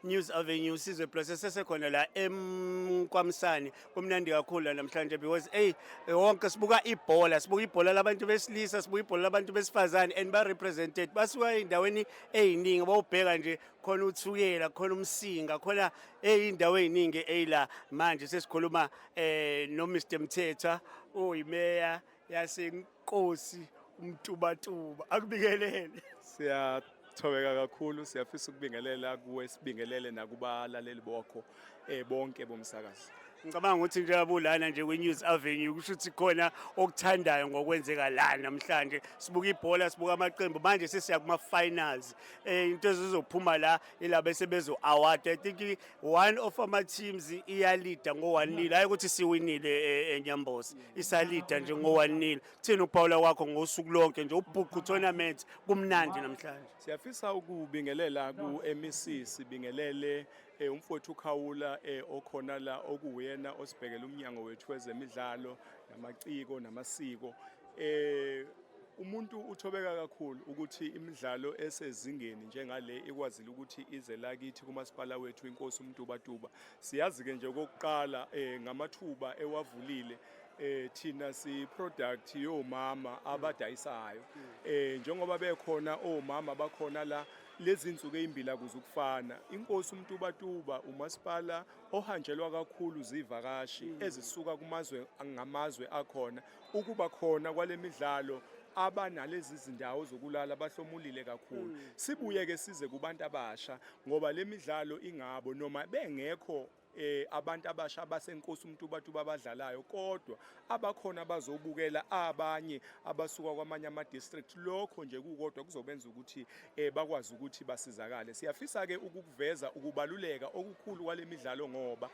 News Avenue, Sizwe Plus, sesekhona la eMkwamsane. Kumnandi kakhulu la namhlanje because hey, wonke sibuka ibhola, sibuka ibhola labantu besilisa, sibuka ibhola labantu besifazane and ba represented basuka ey'ndaweni ey'ningi. Bawubheka nje khona uThukela, khona uMsinga, khona ey'ndawo ey'ningi ey'la. Manje sesikhuluma no Mr Mthethwa, oyimeya yaseNkosi uMtubatuba. Akubikelele. Siyathobeka kakhulu, siyafisa ukubingelela kuwe, sibingelele nakubalaleli bokho bonke bomsakazo. Ngicabanga ukuthi njengoba ulana nje kwi-News Avenue, kusho ukuthi khona okuthandayo ngokwenzeka la namhlanje. Sibuka ibhola, sibuka amaqembu, manje sesiya kuma-finals. Into ezizophuma la ilaba sebezo award. I think one of ama teams iyalida ngo-1-0, hayi ukuthi siwinile eNyambosi, isalida nje ngo-1-0. Thina uphawula kwakho ngosuku lonke nje, ubhuqu tournament, kumnandi namhlanje? Siyafisa ukubingelela ku-MEC, sibingelele umfowethu uKhawula okhona la, okuwuyena osibhekela umnyango wethu wezemidlalo namaciko namasiko. Umuntu uthobeka kakhulu ukuthi imidlalo esezingeni njengale ikwazile ukuthi ize la kithi kumasipala wethu iNkosi uMtubatuba. Siyazi ke nje okokuqala ngamathuba ewavulile, thina si product yomama abadayisayo, njengoba bekhona omama bakhona la lezi insuku ezimbili akuze ukufana. INkosi uMtubatuba umasipala ohanjelwa kakhulu zivakashi ezisuka kumazwe ngamazwe akhona. Ukuba khona kwale midlalo, abanalezi zindawo zokulala bahlomulile kakhulu. Sibuye ke size kubantu abasha, ngoba le midlalo ingabo noma bengekho abantu abasha abaseNkosi uMtubatuba abadlalayo, kodwa abakhona bazobukela abanye abasuka kwamanye ama district. Lokho nje kukodwa kuzobenza ukuthi bakwazi ukuthi basizakale. Siyafisa ke ukukuveza ukubaluleka okukhulu kwalemidlalo, ngoba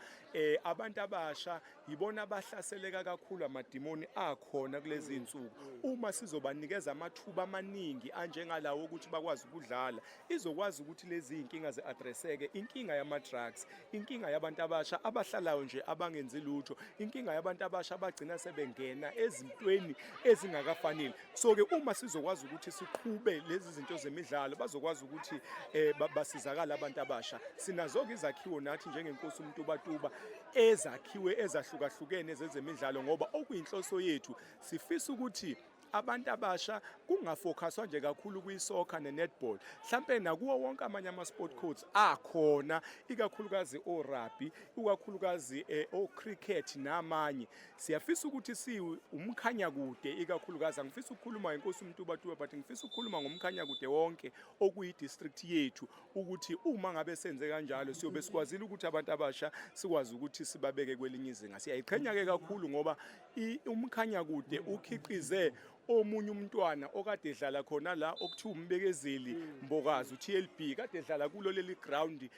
abantu abasha yibona abahlaseleka kakhulu amadimoni akhona kulezi insuku. Uma sizobanikeza amathuba amaningi anjengalawo ukuthi bakwazi ukudlala, izokwazi ukuthi lezi inkinga ze-addresseke, inkinga yama-drugs, inkinga yabantu abasha abahlalayo nje abangenzi lutho, inkinga yabantu abasha abagcina sebengena ezintweni ezingakafanele. So-ke uma sizokwazi ukuthi siqhube lezi zinto zemidlalo, bazokwazi ukuthi basizakale abantu abasha. Sinazo-ke izakhiwo nathi njengeNkosi uMtubatuba ezakhiwe ezahlukahlukene zezemidlalo, ngoba okuyinhloso yethu sifisa ukuthi abantu abasha kungafocuswa nje kakhulu kwi-soccer ne-netball, mhlampe nakuwo wonke amanye ama-sport codes akhona, ikakhulukazi o-rugby, ikakhulukazi o-cricket namanye. Siyafisa ukuthi si uMkhanyakude, ikakhulukazi angifisa ukukhuluma ngeNkosi uMtubatuba, but ngifisa ukukhuluma ngoMkhanyakude wonke okuyi-district yethu, ukuthi uma ngabe senze kanjalo siyobe sikwazile ukuthi abantu abasha sikwazi ukuthi sibabeke kwelinye izinga. Siyayiqhenya-ke kakhulu ngoba uMkhanyakude ukhiqize omunye umntwana okade edlala khona la, okuthiwa uMbekezeli Mbokazi, u-TLB, kade edlala kulo leli ground.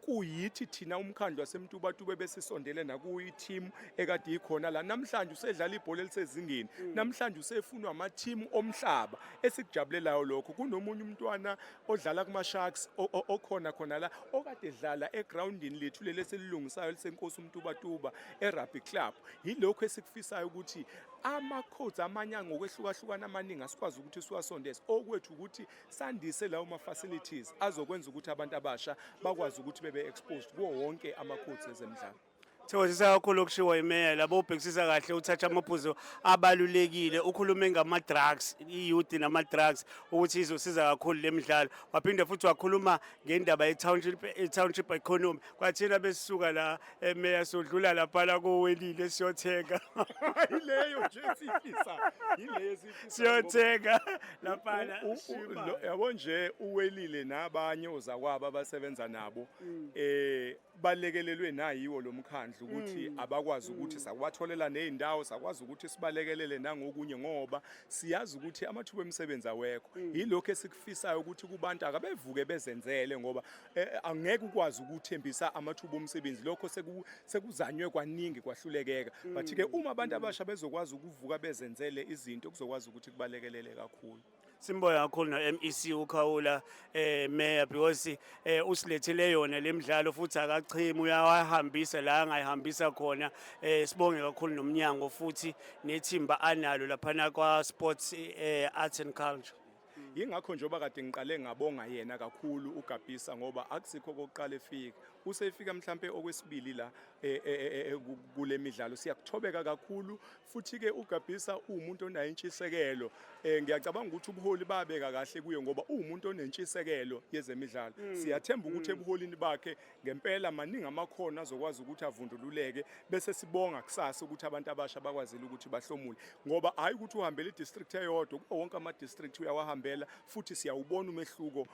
Kuyithi thina umkhandlu waseMtubatuba besisondele nakuyi team ekade ikhona la. Namhlanje usedlala ibhola elisezingeni, namhlanje usefunwa ama team omhlaba, esikujabulelayo lokho. Kunomunye umntwana odlala kuma Sharks okhona khona la, okade edlala egroundini lethu leli esililungisayo liseNkosi uMtubatuba e-rugby club. Yilokho esikufisayo, ukuthi ama-codes amanye ngokwehlukahlukana amaningi asikwazi ukuthi siwasondeze. Okwethu ukuthi sandise lawo ma-facilities azokwenza ukuthi abantu abasha bakwazi ukuthi bebe exposed kuwo wonke ama-codes ezemidlalo. Thokozisa kakhulu okushiwo imeya labo. Ubhekisisa kahle, uthatha amaphuzu abalulekile. Ukhulume ngama-drugs, i-youth nama-drugs, ukuthi izosiza kakhulu le midlalo. Waphinde futhi wakhuluma ngendaba ye-township economy. Kwathina besisuka la emeya sodlula laphana kowelile siyothenga. Yileyo nje esiyifisa, yileyo esiyifisa. Siyothenga laphana. Yabo nje uWelile nabanye ozakwabo abasebenza nabo balekelelwe nayiwo lo mkhandlu ukuthi abakwazi ukuthi sakubatholela nezindawo, sakwazi ukuthi sibalekelele nangokunye, ngoba siyazi ukuthi amathuba emisebenzi awekho. Yilokho esikufisayo, ukuthi kubantu akabevuke bezenzele, ngoba angeke ukwazi ukuthembisa amathuba omsebenzi, lokho sekuzanywe kwaningi kwahlulekeka. But ke uma abantu abasha bezokwazi ukuvuka bezenzele izinto, kuzokwazi ukuthi kubalekelele kakhulu. Simbonga kakhulu no-MEC uKhawula, mayor, because usilethele yona lemidlalo futhi akachimi, uyawahambisa la angayihambisa khona. Sibonge kakhulu nomnyango futhi nethimba analo laphana kwa sports, arts and culture. Yingakho njengoba kade ngiqale ngabonga yena kakhulu uGabhisa, ngoba akusikho kokuqala efika, usefika mhlambe okwesibili la kule midlalo. Siyakuthobeka kakhulu futhi ke uGabhisa uwumuntu onayo intshisekelo. Ngiyacabanga ukuthi ubuholi babeka kahle kuye ngoba uwumuntu onentshisekelo yezemidlalo. Siyathemba ukuthi ebuholini bakhe ngempela maningi amakhono azokwazi ukuthi avundululeke, bese sibonga kusasa ukuthi abantu abasha bakwazile ukuthi bahlomule, ngoba hayi ukuthi uhambela i-district eyodwa, kuwo wonke ama-district uyawahambela futhi siyawubona umehluko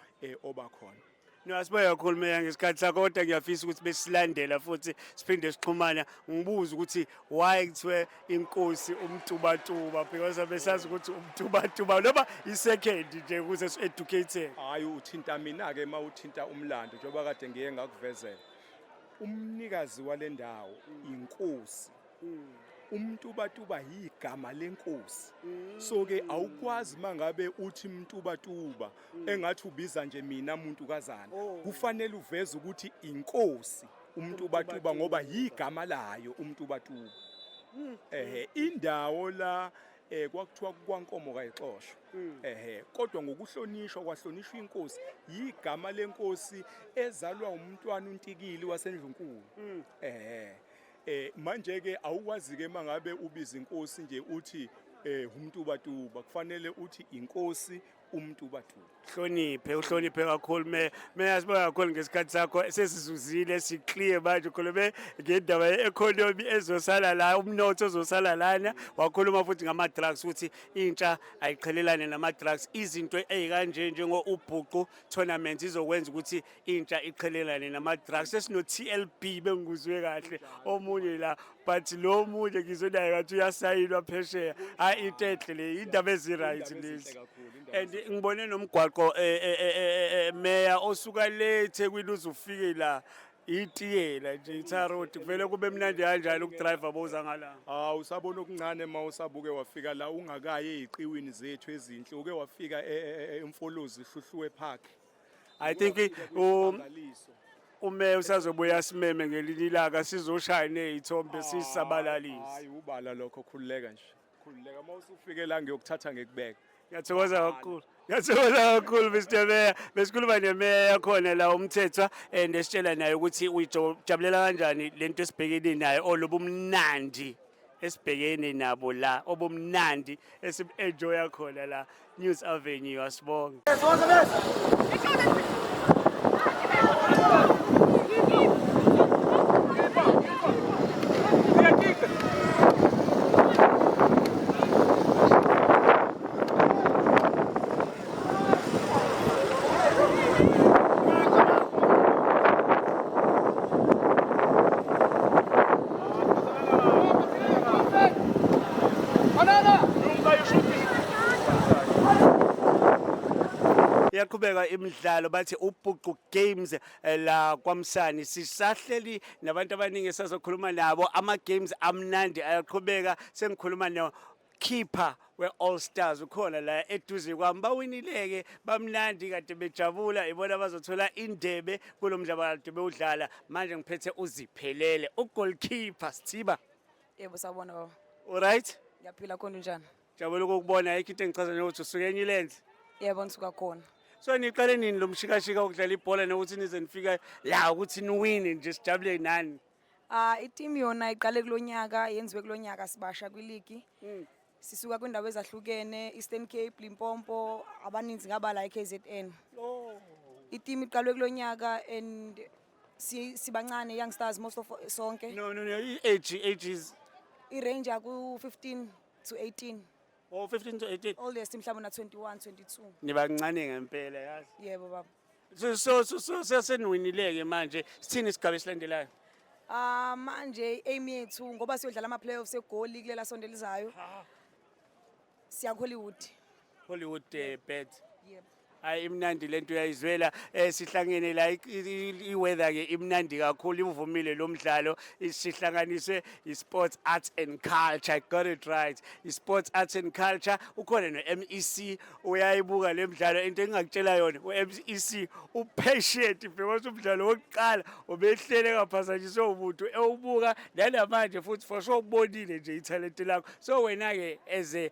obakhona. No, asibonge kakhulu, Meya, ngesikhathi sakho, kodwa ngiyafisa ukuthi besilandela futhi siphinde sixhumana, ngibuze ukuthi why kuthiwe inkosi uMtubatuba, because abesazi ukuthi uMtubatuba noma i-second nje ukuze si-educate. Hayi, uthinta mina-ke uma uthinta umlando, njengoba kade ngiye ngakuvezela. Umnikazi wale ndawo inkosi uMtubatuba, yigama lenkosi. So ke awukwazi mangabe uthi Mtubatuba engathi ubiza nje mina muntu kazana. Kufanele uveze ukuthi inkosi uMtubatuba ngoba yigama layo uMtubatuba. Indawo la kwakuthiwa kwaNkomo kayixoshwa. Kodwa ngokuhlonishwa kwahlonishwa inkosi, yigama lenkosi ezalwa umntwana uNtikili waseNdlunkulu. Manje ke awukwazi ke mangabe ubiza inkosi nje uthi uMtubatuba, kufanele uthi inkosi uMtubatuba. Hloniphe, uhloniphe kakhulu, Meya. Meya, sibonga kakhulu ngesikhathi sakho, sesizuzile, si-clear manje. Ukhulume ngendaba ye-economy ezosala la, umnotho ozosala lana, wakhuluma futhi ngama-drugs, ukuthi intsha ayiqhelelane nama-drugs. Izinto ey'kanje njengo-ubhuqu tournament izokwenza ukuthi intsha iqhelelane nama-drugs. Sesino-TLB, bengikuzwe kahle omunye la, but lo munye ngizwe naye ngathi uyasayinwa phesheya. Hhayi, into enhle le, indaba ezi-right Indaba ezinhle lezi. kakhulu, indaba And ngibone nomgwaqo, Meya, osuka le eThekwini uze ufike la, itiyela nje, i-tar road. Kuvele kube mnandi kanjani ukudrive boza ngala? Hawu, usabona okuncane uma usabuke wafika la ungakayi ey'qiwini zethu ezinhle, uke wafika eMfolozi Hluhluwe Park. I think Isimangaliso. umeya usazobuya asimeme ngelinye ilanga, sizoshaya ney'thombe sisabalalise. Hayi, ubala lokho, khululeka nje. Khululeka, uma usufike la ngiyokuthatha ngikubeke. Ngiyathokoza kakhulu. Ngiyathokoza kakhulu, Mr. Meya. Besikhuluma nemeya yakhona la uMthethwa and esitshela naye ukuthi uyijabulela kanjani lento esibhekene nayo, olobumnandi esibhekene nabo la, obumnandi esi-enjoya khona la News Avenue. Asibonge. Iyaqhubeka imidlalo, bathi ubhuqu games la kwaMsani. Sisahleli nabantu abaningi esazokhuluma nabo, ama games amnandi ayaqhubeka. Sengikhuluma no keeper we-All Stars, ukhona la eduze kwami. Bawinileke, bamnandi, kade bejabula, ibona bazothola indebe kulo mdlalo kade bewudlala. Manje ngiphethe uZiphelele, ugoalkeeper Sithiba. Yebo, sawubona baba. Alright. Ngiyaphila, khona unjani? Jabula ukukubona. Ayikho into engichaza njengokuthi usuke eNyulenze. Yebo, ngisuka khona. So niqale nini lo mshikashika wokudlala ibhola nokuthi nize nifike la ukuthi niwine nje, sijabule nani? Ah, i-team yona iqale kulonyaka, yenziwe kulonyaka, sibasha kwiligi. Sisuka kwindawo ezahlukene, Eastern Cape, Limpopo, abaninzi ngabala eKZN. I-team iqalwe kulonyaka and sibancane, young stars most of sonke. No, i-age is I-range ku 15 to 18. Oh, 15 to 18. Oldest mhlawumbe na 21, 22. Nibancane ngempela, yazi. Yebo baba. So seseniwinileke manje, sithini isigaba esilandelayo? Ah, manje aim yethu, ngoba siyodlala ama playoffs eGoli kulela sonto elizayo. Siya Hollywood. Hollywood bet. Yebo. Hayi, imnandi lento, uyayizwela. Sihlangene la, i-weather ke imnandi kakhulu, ivumile lo mdlalo. Sihlanganiswe i-sports, arts and culture. I got it right, i-sports, arts and culture. Ukhona no-MEC, uyayibuka le mdlalo. Into engingakutshela yona, u-MEC upatient because umdlalo wokuqala ubehlele engaphazanyiswe umuntu, ewubuka nanamanje futhi. For sure ubonile nje ithalente lakho. So wena-ke as a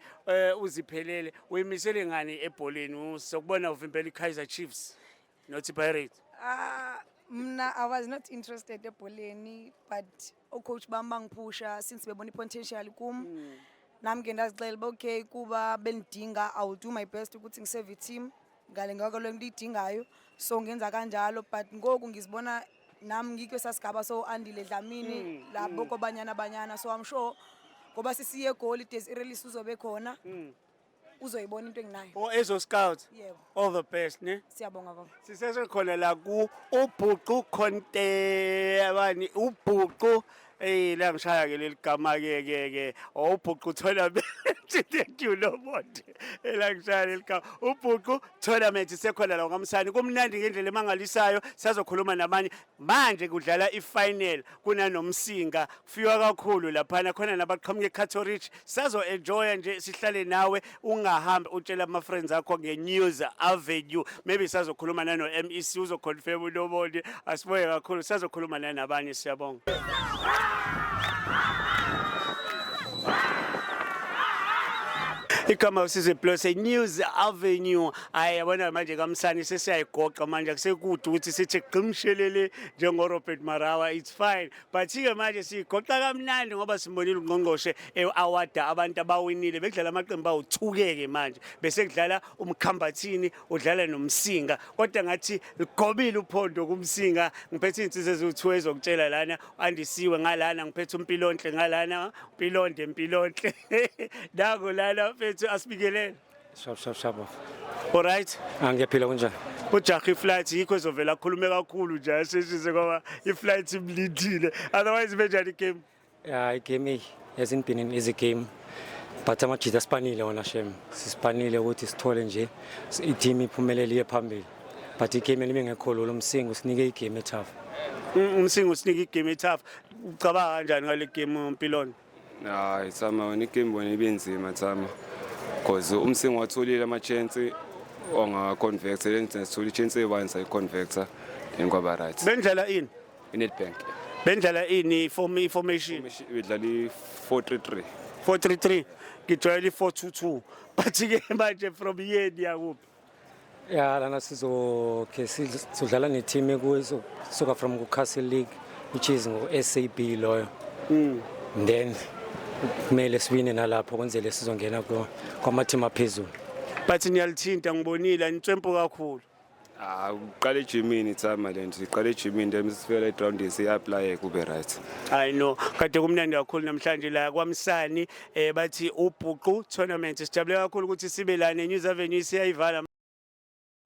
uziphelele, uyimisele ngani ebholeni? Sokubona uvimbela i-Kaizer Chiefs, not i-Pirates. Ah, mna I was not interested ebholeni, but ocoach bam bangiphusha since bebona i-potential kum. Nami ke ndazixela uba okay, kuba bendidinga, I will do my best ukuthi ngiseve i-team ngale ngako le nto iyidingayo. So ngenza kanjalo, but ngoku ngizibona nami ngikwesaa sigaba so Andile Dlamini labo koBanyana Banyana. So I'm sure ngoba sisiye eGoli, Desiree uzobe khona, uzoyibona into enginayo. O ezo scout. Yebo. All the best, ne. Siyabonga, baba. Sisesekhona la ku ubhuqu conte abani ubhuqu. La ngishaya ke leli gama ke ubhuqu tournament. Thank you, Lobonde. La ngishaya leli gama, ubhuqu tournament. Sekhona la ngamsani, kumnandi ngendlela emangalisayo. Sazokhuluma nabanye manje, kudlala ifinal kunanomsinga, kufiywa kakhulu laphana khona nabaqhamuka eCato Ridge. Sazo enjoya nje, sihlale nawe, ungahambi, utshela ama friends akho nge-News Avenue. Maybe sazokhuluma nano MEC, uzoconfirm uLobonde. Asiboye kakhulu, sazokhuluma nanabanye. Siyabonga. Igama uSizwe Plus, News Avenue. Hayi, yabona manje kamsani sesiyayigoqa manje, akusekude ukuthi sithi gqimshelele njengo-Robert Marawa. It's fine, but-ke manje siyigoqa kamnandi ngoba simbonile ungqongqoshe e-awarda abantu abawinile. Bekudlala amaqembu awu-2-ke manje, bese kudlala uMkhambathini, udlala noMsinga, kodwa ngathi ligobile uphondo kuMsinga. Ngiphethe iy'nsizwa eziwu-2 ezokutshela lana, andisiwe ngalana, ngiphethe uMpilonhle ngalana. Mpilonde, Mpilonhle, nako lana mfethu, asibikelele. Shap shap shap. Alright. Ah, ngiyaphila, kunjani? Ujaha iflight, yikho ezovela akhulume kakhulu nje, asheshise ngoba iflight imlindile. Otherwise, benjani igame? Yeah, igame hasn't been an easy game. But amajita asipanile wona shem. Sisipanile ukuthi sithole nje i-team iphumelele iye phambili. But igame libengekho lula, uMsinga usinike igame etough. UMsinga usinike igame etough. Ucabanga kanjani ngale game, Mpilonde? Hayi Thama, wena igame wena ibe nzima, Thama. Because uMsinga watholile ama-chance onga-convert, then sithola i-chance eyi-one, sayi-converta, then kwaba right. Bendlala ini? I-Nedbank. Bendlala ini, formation? Bedlala i-4-3-3. 433, ngijwayele i-422, but-ke manje from here niyakuphi? Yeah, lana sizo ke sizodlala ne-team ekuzo suka from ku Castle League, which is ngo SAB loyo. Then kumele siwine nalapho kwenzele sizongena kwama team aphezulu. But niyalithinta, ngibonile anitswempu kakhulu. Ah, uqala ejimini, Thama, le nto iqala ejimini, then sifika la egrawundini siyi-applye kube right. I know, kade kumnandi kakhulu namhlanje la kwaMsani. Bathi ubhuqu tournament. Sijabule kakhulu ukuthi sibe la ne-News Avenue. Siyayivala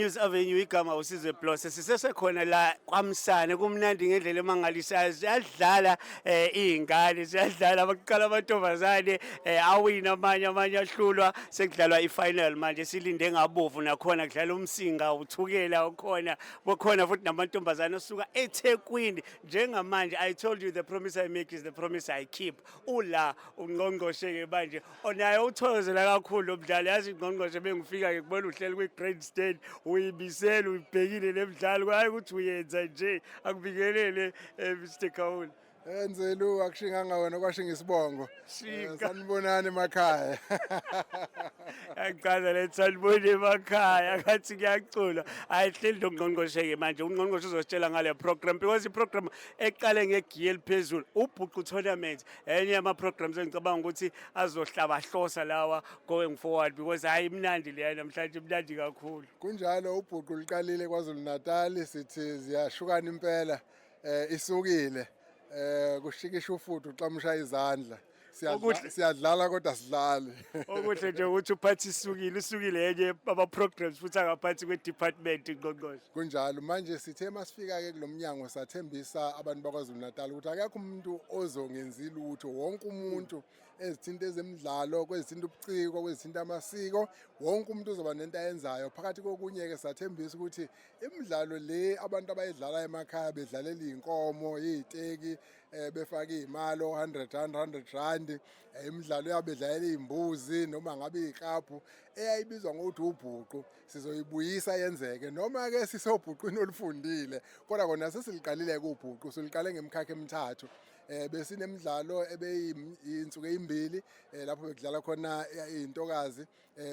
News Avenue, igama uSizwe Plus. Sisesekhona la kwaMsane, kumnandi ngendlela emangalisayo. Siyadlala iy'ngane siyadlala, abaqala amantombazane awina amanye, amanye ahlulwa. Sekudlalwa i-final manje, silinde ngabovu. Nakhona kudlala uMsinga, uThukela ukhona, bokhona futhi namantombazane asuka eThekwini. Njengamanje, I told you, the promise I make is the promise I keep. Ula ungqongqoshe-ke manje, onaye uthokozela kakhulu lo mdlalo. Yazi ingqongqoshe, bengifika-ke kubona uhleli kwi-grandstand, uyibisele, uyibhekile le mdlalo, hayi ukuthi uyenza nje. Akubikelele, Mr Khawula. Enzelu akushinganga wena, kwashinga isibongo. Shinga. Sanibonani emakhaya. Yachaza le sanibona emakhaya, ngathi kuyacula. Hayi, hleli nongqongqoshe-ke manje. Ungqongqoshe uzositshela ngale program because i-program eqale ngegiye eliphezulu, ubhuqu tournament, enye yama-programs engicabanga ukuthi azohlabahlosa lawa going forward because hhayi, imnandi leya namhlanje, imnandi kakhulu. Kunjalo, ubhuqu luqalile KwaZulu Natal, sithi ziyashukana impela, isukile. Kushikisha ufudu uxamusha izandla. Okuhle. Siyadlala kodwa sidlali. Okuhle nje ukuthi uphathi isukile, isukile enye ama-programs futhi angaphansi kwe-department, ngqongqoshe. Kunjalo, manje sithe masifika ke kulomnyango sathembisa abantu bakwaZulu Natal ukuthi akekho umuntu ozongenzi lutho, wonke umuntu. ezithinta ezemidlalo, kwezithinta ubuciko, kwezithinta amasiko. Wonke umuntu uzoba nento ayenzayo. Phakathi kokunye-ke sathembisa ukuthi imidlalo le abantu abayidlala emakhaya, bedlalela iy'nkomo, iy'teki, befake iy'mali o-R100, R100 rand, imidlalo yabo bedlalela iy'mbuzi noma ngabe iy'klabhu, eyayibizwa ngokuthi ubhuqu, sizoyibuyisa yenzeke. Noma-ke sisobhuqwini olufundile, kodwa kona sesiliqalile-ke ubhuqu, siluqale ngemikhakha emithathu. Besinemidlalo ebeyinsuku ezimbili, lapho bekudlala khona izintokazi.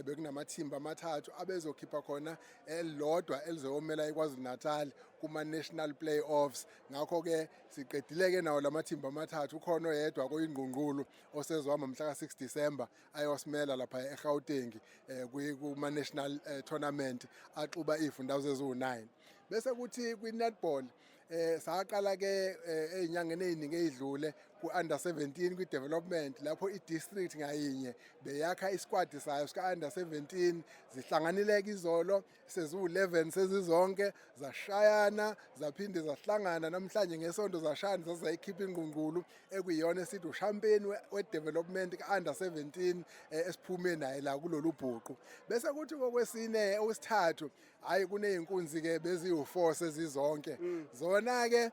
Bekunamathimba amathathu abezokhipha khona elilodwa elizomela iKwaZulu Natal kuma national playoffs. Ngakho ke siqedile ke nawo lamathimba amathathu. Ukhona oyedwa koyingqungqulu osezohamba mhla ka6 December ayosimela lapha eGauteng kuma national tournament axuba izifundazwe eziwu9. Bese kuthi kwi netball, saqala ke ezinyangeni eziningi ezidlule ku under 17 kwi development, lapho i district ngayinye beyakha isquad sayo sika under 17. Zihlanganile izolo sezu11 sezizonke, zashayana, zaphinde zahlangana namhlanje ngesonto, zashayana, zazayikhipha ingqungqulu ekuyiyona esithi ushampeni we development ka under 17, esiphume naye la kulolu bhuqu. Bese kuthi kokwesine, okwesithathu, hayi, kuneyinkunzi ke beziwu4 sezizonke. Zona ke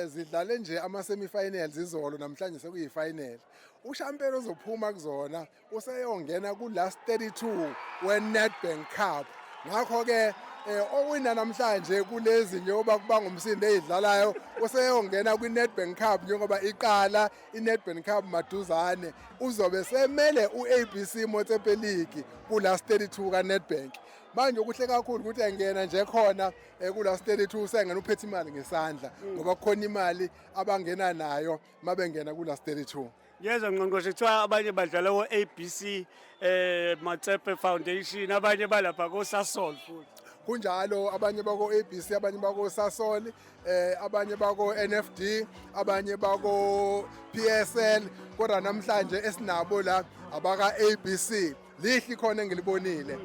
zidlale nje ama semi-finals izolo, namhlanje sekuyi-final. Ushampeni ozophuma kuzona useyongena ku last 32 we Nedbank Cup. Ngakho ke owina namhlanje kulezi, njengoba kuba ngumsindo ezidlalayo, useyongena kwi-Nedbank Cup. Njengoba iqala i-Nedbank Cup maduzane, uzobe semele u-ABC Motsepe League ku last 32 ka-Nedbank. Manje okuhle kakhulu ukuthi engena nje khona ku last 32, usengena uphethe imali ngesandla, ngoba kukhona imali abangena nayo mabengena ku last 32. Ngiyezwa, ngqongqoshe, kuthiwa abanye badlala ko-ABC Motsepe Foundation, abanye balapha ko-Sasol futhi. Kunjalo, abanye bako ABC, abanye bako Sasol, abanye bako NFD, abanye bako PSL, kodwa namhlanje esinabo la abaka ABC. Lihle khona engilibonile.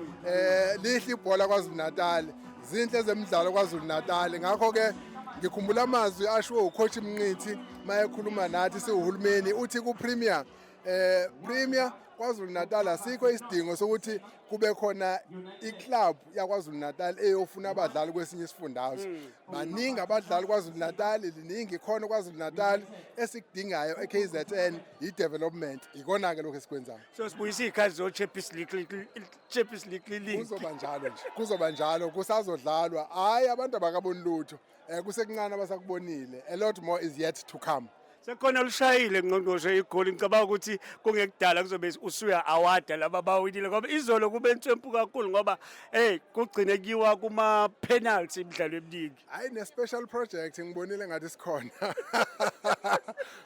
Lihle ibhola kwaZulu Natal. Zinhle ezemidlalo kwaZulu Natal. Ngakho ke ngikhumbula amazwi ashiwo ucoach Mnqithi mayekhuluma nathi siwuhulumeni, uthi ku Premier KwaZulu Natal asikho isidingo sokuthi kube khona iclub yaKwaZulu Natal eyofuna abadlali kwesinye isifundazwe. Baningi abadlali KwaZulu Natal, liningi khona KwaZulu Natal. Esikudingayo eKZN i-development, ikona ke lokho esikwenzayo. So sibuyisa iy'khathi zo-Champions League, Champions League League. Kuzoba njalo nje, kuzoba njalo, kusazodlalwa. Hayi, abantu abakaboni lutho, kusekuncane abasakubonile. A lot more is yet to come. Sekhona lushayile, ngqongqoshe, igoli. Ngicabanga ukuthi kungekudala kuzobe usuya awada laba bawinile, ngoba izolo kube nswempu kakhulu, ngoba hey, kugcine kuyiwa kuma penalty imidlalo eminingi. Hayi, ne-special project ngibonile ngathi sikhona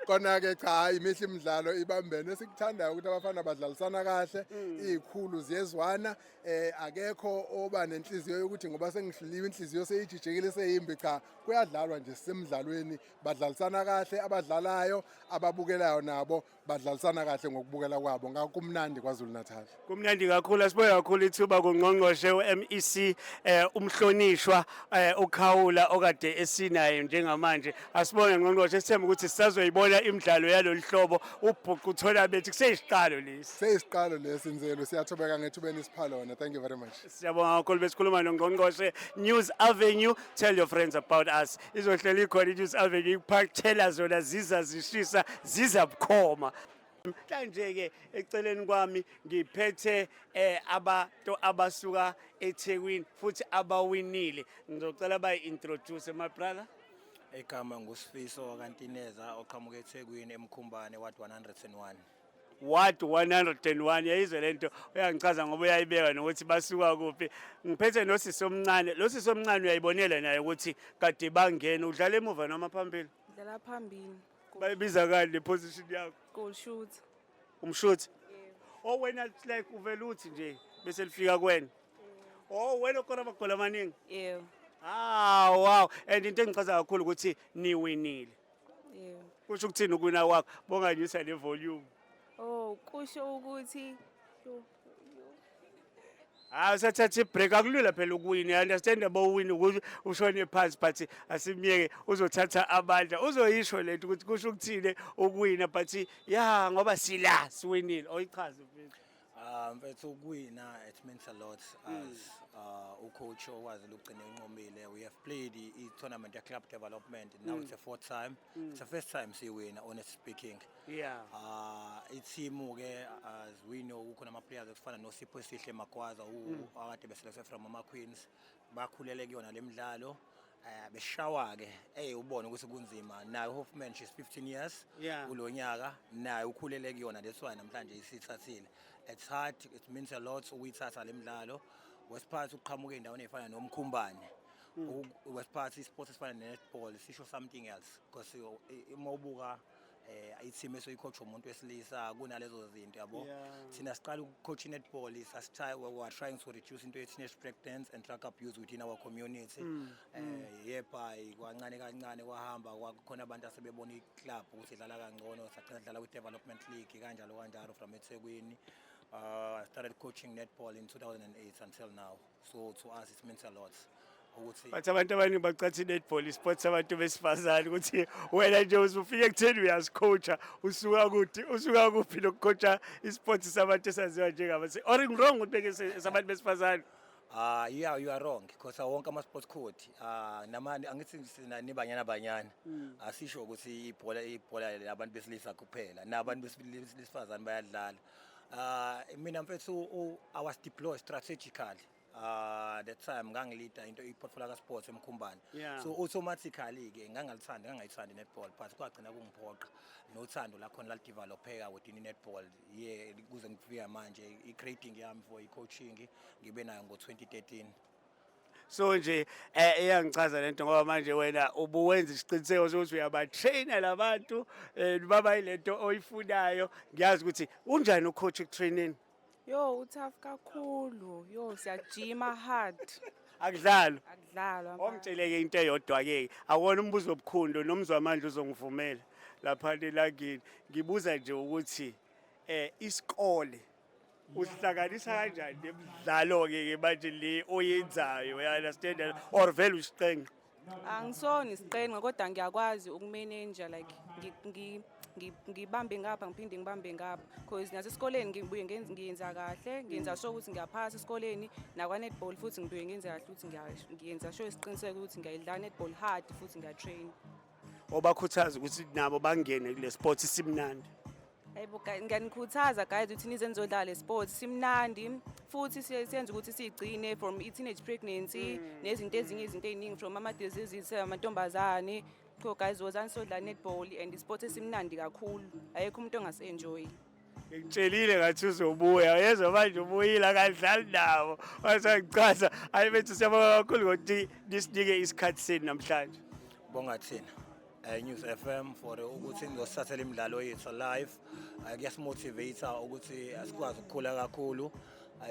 kona-ke. Cha, imihle imidlalo ibambene. Esikuthandayo ukuthi abafana badlalisana kahle, iy'khulu ziyezwana, akekho oba nenhliziyo yokuthi ngoba sengihluliwe inhliziyo seyijijekile, seyimbi. Cha, kuyadlalwa nje, sisemdlalweni, badlalisana kahle abadlalayo, ababukelayo nabo badlalisana kahle ngokubukela kwabo. Ngakho kumnandi KwaZulu Natal. Kumnandi kakhulu. Asibonge kakhulu ithuba kungqongqoshe u-MEC, umhlonishwa uKhawula okade esinaye njengamanje. Asibonge, ngqongqoshe, sithemba ukuthi sisazoyibona imidlalo yalolu hlobo, ubhuqu tournament. Kuseyisiqalo lesi. Seyisiqalo lesi, Nzelo. Siyathobeka ngethubeni isipha lona. Thank you very much. Siyabonga kakhulu. Besikhuluma nongqongqoshe. News Avenue, tell your friends about us. Izohleli ikhona i-News Avenue ikuphathela zona ziza zishisa, ziza bukhoma. Namhlanje ke eceleni kwami ngiphethe abantu abasuka eThekwini futhi abawinile. Ngizocela bayi-introduce, my brother. Igama nguSifiso kaNtineza, oqhamuka eThekwini, eMkhumbane, ward 101. Ward 101, yayizwe lento, uyangichaza ngoba uyayibeka nokuthi basuka kuphi. Ngiphethe nosisi omncane. Lo sisi omncane uyayibonela naye ukuthi kade bangena. Udlala emuva noma phambili? Dlala phambili. Bayibiza kani le position yakho? Goal shoot. Umshuthi? Oh, wena like uvela uthi nje bese lifika kuwena. Oh, wena okora amagoli amaningi. Yebo. Ah, wow. And into engichaza kakhulu ukuthi niwinile. Yebo. Kusho ukuthini ukuwina kwakho? Bonganyusa le volume. Oh, kusho ukuthi yo, yo. Hayi, usathatha i-break. Akulula phela ukuwina, understand, abo win ukuthi ushone phansi, but asimyeke, uzothatha amandla, uzoyisho lento ukuthi kusho ukuthini ukuwina. But ya, ngoba sila siwinile, oyichaze, mfethu. Mfethu, ukuwina, it means a lot as ucoach okwazi ukugcina enqomile. We have played i-tournament ya-club development. Now it's the fourth time. It's the first time siwina, honestly speaking. I-team ke, as we know, kukhona ama-players ekufana noSipho Sihle Magwaza akade beselect from ama-Queens, bakhulele kuyona le midlalo. Beshawa ke, hey, ubone ukuthi kunzima. Naye Hoffman, she's 15 years kulo nyaka, naye ukhulele kuyona, that's why namhlanje isithathile. It's hard, it means a lot ukuyithatha le midlalo. Wesiphathi uqhamuka ey'ndaweni ey'fana noMkhumbane. Wesiphathi isport esifana ne-netball sisho something else because uma ubuka i-team esoyicoach umuntu wesilisa kunalezo zinto, yabo. Thina siqala ukucoach i-netball, sasitry, we were trying to reduce into ye-teenage pregnancy and drug abuse within our community. Yepha kwancane kancane kwahamba, kwakhona abantu asebebona i-club ukuthi idlala kangcono, sagcina sidlala kwi-development league, kanjalo kanjalo from eThekwini. I started coaching netball in 2008 until now, so to us it means a lot ukuthi But abantu abaningi bacathi i-netball isport sabantu besifazane, ukuthi wena nje usufika ekutheni uyazicoacha, usuka kuthi usuka kuphi lokucoacha isport sabantu esaziwa njengabase, or wrong ukuthi beke sabantu besifazane? Yeah, you are wrong because wonke ama sports code nama angithi sina nibanyana banyana, asisho ukuthi ibhola labantu besilisa kuphela, nabantu besifazane bayadlala. Mina mfethu, I was deployed strategically. That time ngangilida into i-portfolio ka sports eMkhumbane. So automatically ke ngangalithanda, ngangayithandi netball, but kwagcina kungiphoqa nothando lakhona lalidevelopeka within i-netball, yeah, kuze ngifika manje i-grading yami for i-coaching ngibe nayo ngo-2013. So nje iyangichaza lento ngoba manje wena ubuwenza isiqiniseko sokuthi uyabatraina labantu baba yilento oyifunayo. Ngiyazi ukuthi unjani ucoach ekutrainini. Yo, utough kakhulu. Yo, siyajima hard. Akudlalwa. Akudlalwa. Ongitsheleke into eyodwa ke, awona umbuzo obukhundo nomzwamandla uzongivumela lapha elangeni, ngibuza nje ukuthi isikole usihlanganisa kanjani nemidlalo ke ke manje le oyenzayo, you understand, or vele usiqenqa? Angisona isiqenqa, kodwa ngiyakwazi ukumanage, like ngibambe ngapha, ngiphinde ngibambe ngapha, because nasesikoleni ngibuye ngiyenza kahle, ngiyenza sure ukuthi ngiyaphasa esikoleni, nakwa-netball futhi ngibuye ngenze kahle ukuthi ngiyenza sure isiqiniseko ukuthi ngiyayidlala netball hard futhi ngiyatrain. Obakhuthaza ukuthi nabo bangene kule sport simnandi. Hayibo, ngiyanikhuthaza guys ukuthi nize nizodlala le sport, simnandi futhi siyenza ukuthi siyigcine from i-teenage pregnancy nezinto ezinye, izinto ey'ningi from ama-diseases amantombazane. So guys, wozani sodlala netball and isport esimnandi kakhulu, ayekho umuntu ongasi-enjoyi. Ngikutshelile ngathi uzobuya, yezwa manje ubuyile, akadlali nabo, wasangichaza. Hayi bethu, siyabonga kakhulu ngokuthi nisinike isikhathi senu namhlanje. Bonga thina News FM for ukuthi nizosithathela imidlalo yethu live. Kuyasimotivate ukuthi asikwazi ukukhula kakhulu.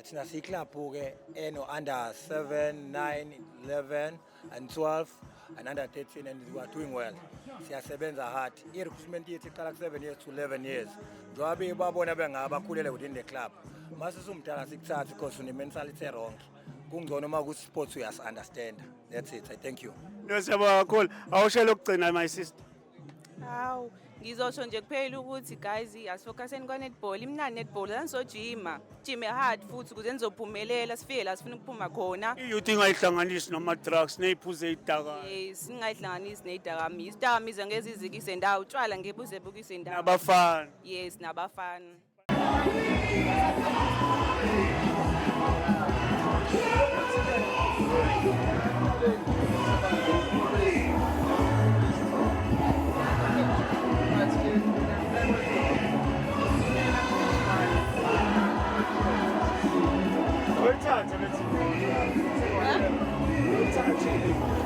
Thina siyiclub ke eno under 7, 9, 11 and 12 and under 13, and we are doing well. Siyasebenza hard. I-recruitment yethu iqala ku 7 years to 11 years. Njengoba babona bengabakhulele within the club. Mase sumdala sikuthatha because une mentality wrong. Kungcono uma ku sports uyas understand. That's it. I thank you. No, siyabonga kakhulu. Awushele ukugcina, my sister. Hawu, ngizosho nje kuphela ukuthi guys, asifocuseni kwa-netball, imnandi netball, anisojima jime hard futhi ukuze nizophumelela, sifike la sifuna ukuphuma khona. I-youth ingayihlanganisi nama-drugs ney'phuzo ey'dakayo. Singayihlanganisi ney'dakamizwa, izidakamizwa ngeke zizikise ndawo, utshwala ngeke buze bukise ndawo. Nabafana. Yes, nabafana. Uyithathe bethi. Uyithathe.